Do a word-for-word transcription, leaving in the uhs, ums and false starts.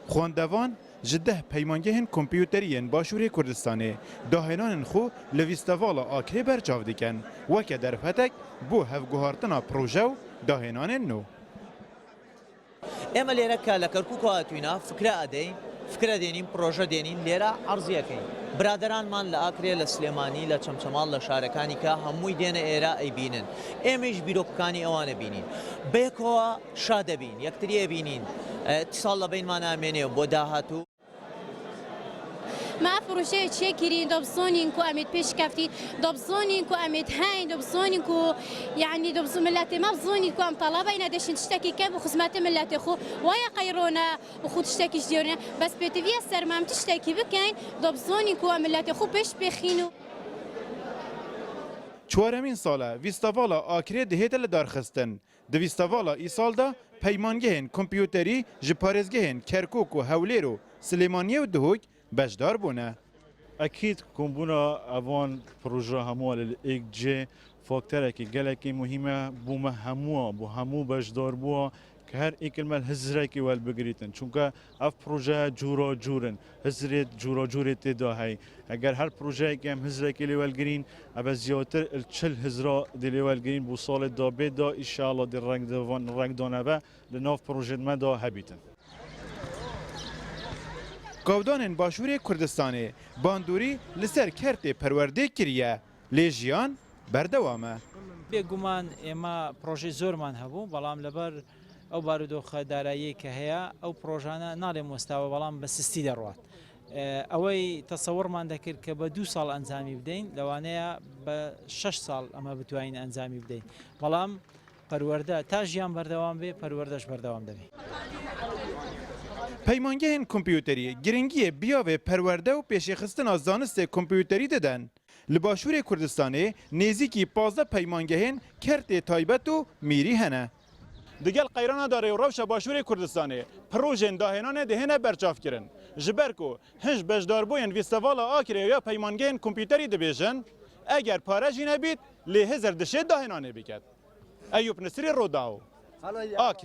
Xwendevan ji deh peymangehên kompûterî yên Başûrê Kurdistanê dahênanên xwe li Fîstevala Akrê berçav dikin, weke derfetek bo hevguhartina proje û dahênanên nû. ئێمە لێرە کە لە کەرکووک هاتووینە، فکرە ئەدەین، فکرە دێنین، پرۆژە دێنین، لێرە عەرزی ئەکەین. برادەرانمان لە ئاکرێ، لە سلێمانی، لە چەمچەماڵ، لە شارەکانی کە هەمووی دێنە ئێرە ئەیبینن. ئێمەیش بیرۆکەکانی ئەوانە بینین. بەیەکەوە شا دەبین، یەکتری ئەبینین. ئە، ساڵ لە بینمان ئامێنێ بۆ داهاتوو. Me ev projeyê çêkirî, dibizanîn ku em ê pêşkeftî, dibizanîn ku em ê heyn, dibizanîn ku, yanî, dibiz-, miletê me bizanîn ku em telebeyne deşin tiştekî kem û xizmetê miletê xwe. Waya qeyrone û xwe tiştekî ji dêrine. Bes pêtiviye ser me em tiştekî bikeyn, dibizanîn ku em miletê xwe pêş bêxîn û. Çwaremîn sal e, Fîstevala Akrê dihête lidarxistin. Di Fîstevala îsal de peymangehên kompûterî ji parêzgehên Kerkûk û Hewlêr û Silêmaniyê û Duhok beşdar bûne. Ekîd kombûna evan proje hemû li êk cê faktorekî gelekî muhîm e bo me hemû, bo hemû beşdarbûa, ke her êk li me hizrekî welbigirîtin. Çunke ev proje cûra cûr in, hizrê cûra cûrê tê de heye. Eger her projeyekê em hizrekê lê welgirîn, ev e ziyatir li çil hizra dê lê welgirîn bo salê dabê de, înşallah dê rengdevan-, rengdane ve li nav projeyên me de hebîtin. Gavdanên Başûrê Kurdistanê bandorî li ser kertê perwerdê kiriye, lê jiyan berdewam e. Bêguman ئێمە پرۆژەی زۆرمان هەبوو، بەڵام لەبەر ئەو بارودۆخە داراییەی کە هەیە، ئەو پرۆژانە ناڵێم وەستاوە، بەڵام بە سستی دەڕوات. ئێ، ئەوەی تەسەورمان دەکرد کە بە دوو ساڵ ئەنجامی بدەین، لەوانەیە بە شەش ساڵ ئەمە بتوانین ئەنجامی بدەین. بەڵام پەروەردە تا ژیان بەردەوام بێ، پەروەردەش بەردەوام دەبێ. Peymangehên kompûterî giringiyê biyavê perwerde û pêşêxistina zanistê kompûterî didin. Li Başûrê Kurdistanê nêzîkî pazdeh peymangehên kertê taybet û mîrî hene. Digel qeyrana darê û rewşa Başûrê Kurdistanê, projeyên dahênanê dihêne berçavkirin. Ji ber ku hin ji beşdarbûyên Fîstevala Akrê ya peymangehên kompûterî dibêjin, eger pare jî nebît, lê hizir dişê dahênanê biket. Eyûp Nisirî, Rodaw, Akrê.